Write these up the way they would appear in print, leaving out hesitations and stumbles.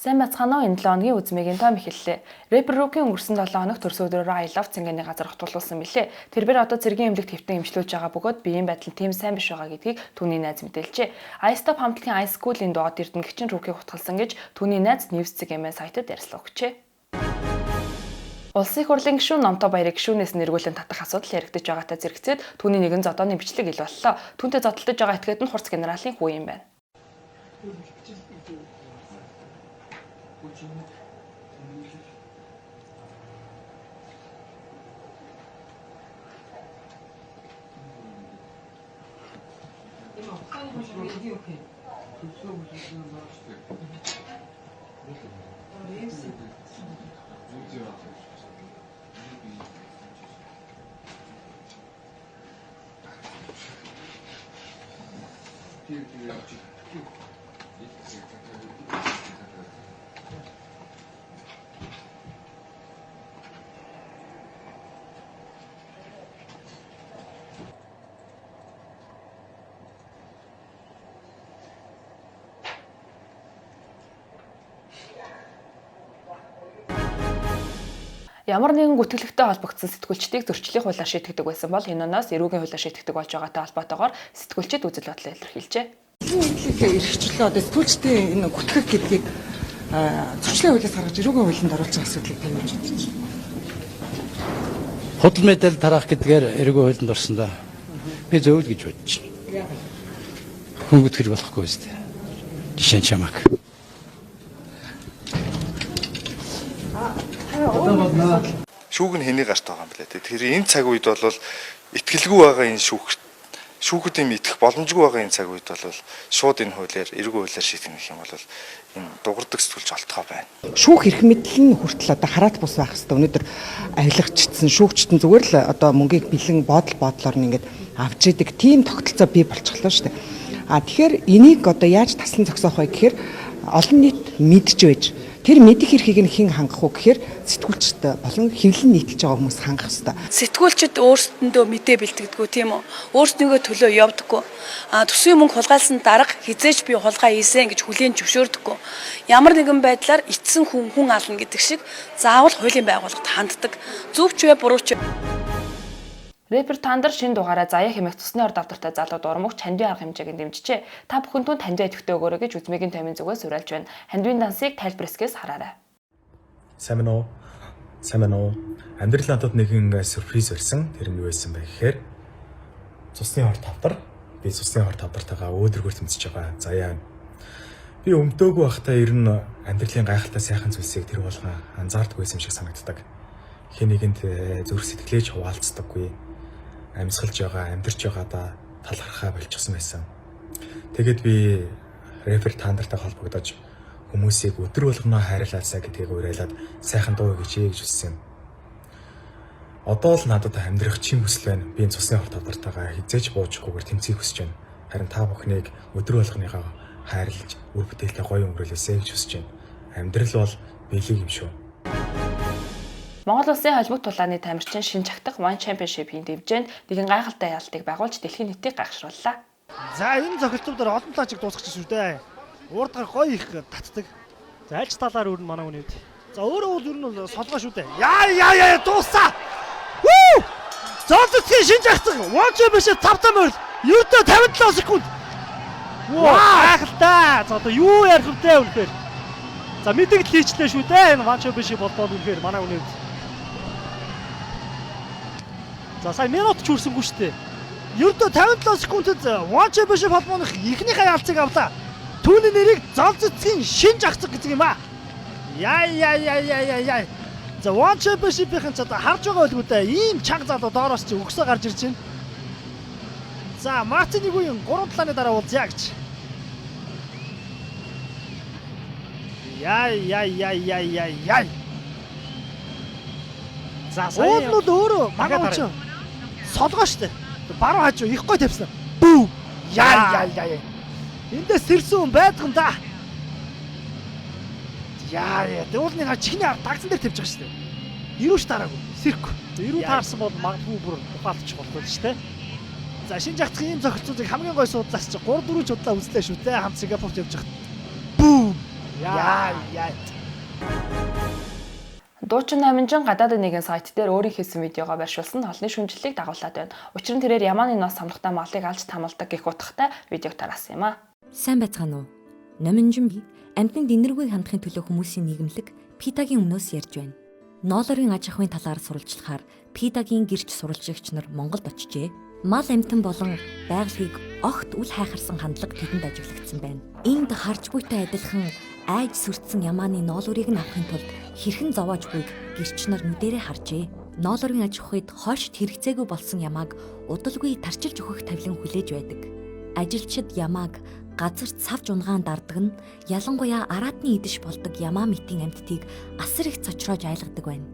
Сайн байцгаана уу? Энэ 7 хоногийн үзмэгийн тоом эхэллээ. Рэпер Рүүкийн өнгөрсөн 7 хоногт төрсөн өдрөөрөө I Love цэнгэний газар отгуулсан билээ. Тэрбээр одоо цэргийн эмнэлэгт хэвтэн эмчлүүлж байгаа бөгөөд биеийн байдал нь тийм сайн биш байгаа гэдгийг түүний найз мэдээлжээ. Ice Top хамтлагийн Ice School-ийн дуу Эрдэнэгчин Рүүкийг хутгалсан гэж түүний найз News CGM сайтад ярьслаа өгчээ. Улсын их хурлын гишүүн Номтой Баярыг гишүүнээс нэргүүлэн татах асуудал яригдаж байгаатай зэрэгцээд түүний нэгэн зодооны бичлэг ил боллоо. Түүнтэй зодтолдож байгаа этгээд нь хурц генералийн хүү юм байна. Ямар нэгэн гүтгэлэгтэй холбогдсон сэтгүүлчдийг зөрчлийн хуулиар шийтгэдэг байсан бол энэ оноос эрүүгийн хуулиар шийтгэдэг болж байгаатай холбоотойгоор сэтгүүлчид үзэл бодлоо илэрхийлжээ. Нийтлэг эрхчлөө одоо сэтгүүлчдийн энэ гүтгэх гэдгийг зөрчлийн хуулиас гаргаж эрүүгийн хуулинд оруулах асуудлыг та юу гэж бодож байна? Худал мэдээлэл тараах гэдгээр эрүүгийн хуулинд орсон да. Би зөв л гэж бодож байна. Хүн гүтгэж болохгүй үстэй. Жишээ нь чамаг. Шүүг нь хэний гарт байгаа юм блэ? Тэгэхээр энэ цаг үед бол итгэлгүй байгаа энэ шүүх шүүхэд юм итгэх боломжгүй байгаа энэ цаг үед бол шууд энэ хуулиар эргүү хуулиар шийтгэх гэх юм бол энэ дугардаг сэтгүүлч олтгой байна. Шүүх эрх мэдэл нь хүртэл одоо хараат бус байх хэвээр өнөөдөр авилгачдсан шүүгчд нь зүгээр л одоо мөнгийг бэлэн бодол бодлоор нь ингээд авч идэг тийм тогтолцоо бий болчихлоо шүү дээ. А тэгэхээр энийг одоо яаж таслан зогсоох вэ гэхээр олон нийт мэдж байж тэр мэдих эрхийг нь хэн хангах вэ гэхээр сэтгүүлчд болон хэвлэн нийтэлж байгаа хүмүүс хангах хэвээр. Сэтгүүлчд өөрсдөндөө мэдээ бэлтгэдэггүй тийм үү? Өөрсдийнхөө төлөө явдаггүй. А төсвийн мөнгө хулгайлсан дарга хизээч би хулгай хийсэн гэж хүлээн зөвшөөрдөггүй. Ямар нэгэн байдлаар итсэн хүн хүн ална гэдэг шиг заавал хуулийн байгууллагад ханддаг. Зөв ч вэ буруу ч. Рэпер Тандар шинэ дугаараа заяа хэмээх цусны ор давтартай залуу дурмагч хандвийн арга хэмжээг дэмжижээ. Та бүхэн түн хандвийн идэвхтэй өгөөрэй гэж үзмэгийн томьёон зүгээс уриалж байна. Хандвийн дансыг тайлбар хэсгээс хараарай. Сайн байна уу? Сайн байна уу? Амьдрал надад нэгэн сюрприз барьсан. Тэр нь юу байсан бэ гэхээр цусны хор тавдар. Би цусны хор тавдартайгаа өөдрөгөр тэмцэж байгаа. Заяа. Би өмдөөгүй байхдаа ер нь амьдралын гайхалтай сайхан зүйлсийг тэр болгон анзаардаггүй юм шиг санагддаг. Хэн нэгэнд зүрх сэтгэлээж хуваалцдаггүй. Амьсгалж байгаа, амьдарч байгаадаа талархаа болчихсон байсан. Тэгээд би рэпер Тандартай холбогдож хүмүүсийг өдөр болгоноо хайрлаасаа гэдгийг уриалаад сайхан дуу хийгээч гэж хүссэн юм. Одоо л надад амьдрах чин хүсэл байна. Би энэ цусны хор тавдартайгаа хизээч буужихгүйгээр тэмцэхийг хүсэж байна. Харин та бүхнийг өдөр болгоныхоо хайрлаж, үр бүтээлтэй гоё өнгөрөөлөөсэй гэж хүсэж байна. Амьдрал бол бэлэг юм шүү. Монгол улсын холбогд тулааны тамирчин шин чагтах One Championship-ийн дивжээнд нэгэн гайхалтай ялалтыг байгуулж дэлхийн нийтийг гайхшрууллаа. За энэ зохилцуудаар олон талчиг дуусгах шүү дээ. Урд гар гоё их татдаг. За альч талаар өрнө манай хүний үед. За өөрөө бол ер нь бол солгоо шүү дээ. Яа яа яа дуусаа. Вүү! Золцгийн шинж агцсан. One Championship 5 морил. Ердөө 57 секунд. Гайхалтай. За одоо юу ярих вэ үнэхээр. За мэдэгдэл хийчлээ шүү дээ. Энэ One Championship болбол үнэхээр манай хүний үед. За сая минут ч хүрсэнгүй шүү дээ. Ердөө 57 секундэд One Championship холбооных эхнийхээ ялцыг авлаа. Түүний нэрийг Золцгийн шинж агцсан гэдэг юм аа. Яа яа яа яа яа яа. За One Championship-ийн ч одоо харж байгаа байлгүй дээ. Ийм чанга залуу доороос чи өгсөө гарч ирж байна. За Мартин нэг үеийн 3 талааны дараа уулзъя гэж. Яа яа яа яа яа яа. За Уул сая нь бол өөрөө манай Дахиад хүн чинь солгоо штэ. Баруун хажуу их гой тавьсан. Бүү. Яа яа яа яа. Эндээс сэрсэн хүн байдган да. Яа яа. Дуулны хаа чихний ард дагсан дээр тавьж байгаа штэ. Ирүүш тараагүй. Сэрхгүй. Ирүү таарсан бол магадгүй бүр ухаалчих болох байл шүү дээ. За шинэ жагтхан ийм зохицуулыг хамгийн гой суудлаас чи 3 4 ч удаа үзлээ шүү дээ. Хамт Сингапурт явж байхад. Бүү. Яа яа. Дуучин Номинжин гадаадын нэгэн сайт дээр өөрийн хийсэн видеогоо байршуулсан холны шүмжлэлийг дагуулад байна. Учир нь тэрээр Ямааны ноос самлахтаа малыг алж тамалдаг гэх утгатай видеог тараасан юм а. Сайн байцгаана уу? Номинжин би амьтанд энэргүй хандахын төлөө хүмүүсийн нийгэмлэг Питагийн өмнөөс ярьж байна. Ноолорын аж ахуйн талаар сурвалжлахаар Питагийн гэрч сурвалжлагч нар Монголд очжээ. Мал амьтан болон байгалийг огт үл хайхарсан хандлага тэдэнд ажиглагдсан байна. Энд харж буйтай адилхан айж сүрдсэн Ямааны ноолорыг нь авахын тулд хэрхэн зовоож буйг гэрч нар нүдэрээ харжээ. Ноолорын аж ахуйд хойшд хэрэгцээгүй болсон Ямааг удалгүй тарчилж өгөх тавилан хүлээж байдаг. Ажилчид Ямааг газарт савж унгаан дардаг нь ялангуяа араатны идэж болдог Ямаа мэтийн амьтдыг асар их цочроож айлгадаг байна.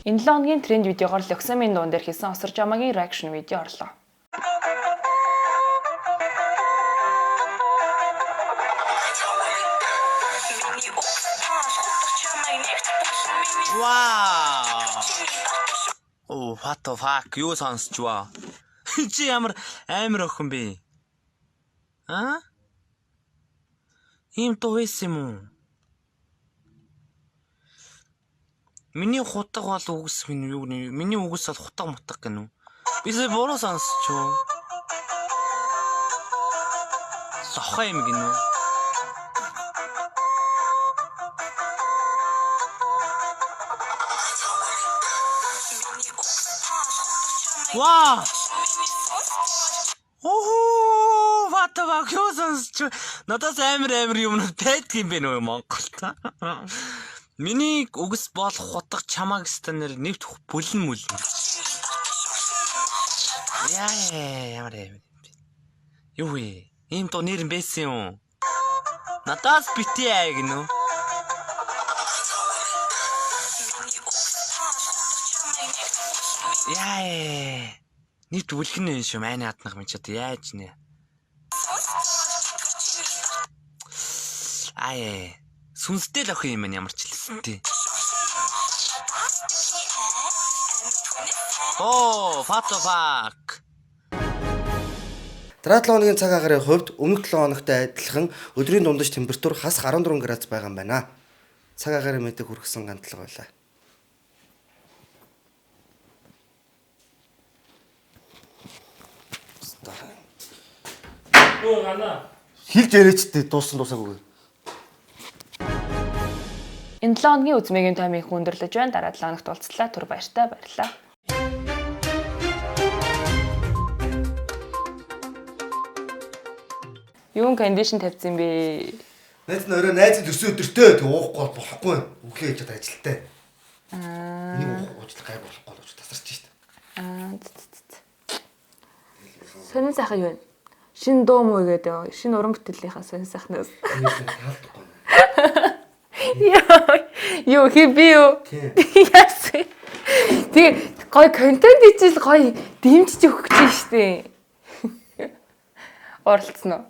Энэ 7 хоногийн тренд видеогоор Лексамын дуун дээр хийсэн Осор Жамагийн reaction видео орлоо. Вау. Oh, what the fuck? Юу сонсч вэ? Чи ямар амар охин бэ? А? Ийм дуу байсан юм уу? Миний хутга бол үгс минь юу нэ? Миний үгс бол хутга мутга гэнэ үү? Би сая буруу сонсч юу? Лохоо юм гэнэ үү? Вау! Оо, what the fuck юу сонсч вэ? Надаас амар амар юмнууд байдаг юм бэ нөө Монголд. Миний үгс бол хутга чамааг станер нэвт бүлэн мүлэн. Яа ямар юм бэ? Юу вэ? Ийм дуу нэр нь байсан юм. Надаас бити аа гинүү. Яа. Нийт үлгэн юм шүү. Майны хаднах минь ч одоо яаж нэ. Аа. Сүнстэй л охин юм байна ямар ч хэлсэн тий. Оо, what the fuck. Дараа 7 хоногийн цаг агаарын хувьд өмнөх 7 хоногтой адилхан өдрийн дундаж температур хасах 14 градус байгаа юм байна. Цаг агаарын мэдээг хүргэсэн гантлага байлаа. Хилж яриач тээ дууссан дуусаагүй. Энэ 7 хоногийн үзмэгийн таймыг хүндэрлэж байна. Дараа 7 хоногт уулзлаа. Түр баяртай баярлалаа. Юун кондишн тавьсан бэ? Найз нь орой найзын төрсөн өдөртөө тэг уухгүй бол болохгүй. Өглөө хийж одоо ажилтай. Аа. Энийг уухгүй уучлах гайг болохгүй л тасарч шít. Аа. Сонин сайхан юу вэ? Шинэ дуу муу гэдэг. Шинэ уран бүтээлийнхаа сонин сайхнаас. Таалдахгүй. Яа. Юу хи би юу? Тийм. Яасан. Тэгээ гой контент ичил гой дэмжиж өгөх гэж штэ. Оролцсон уу?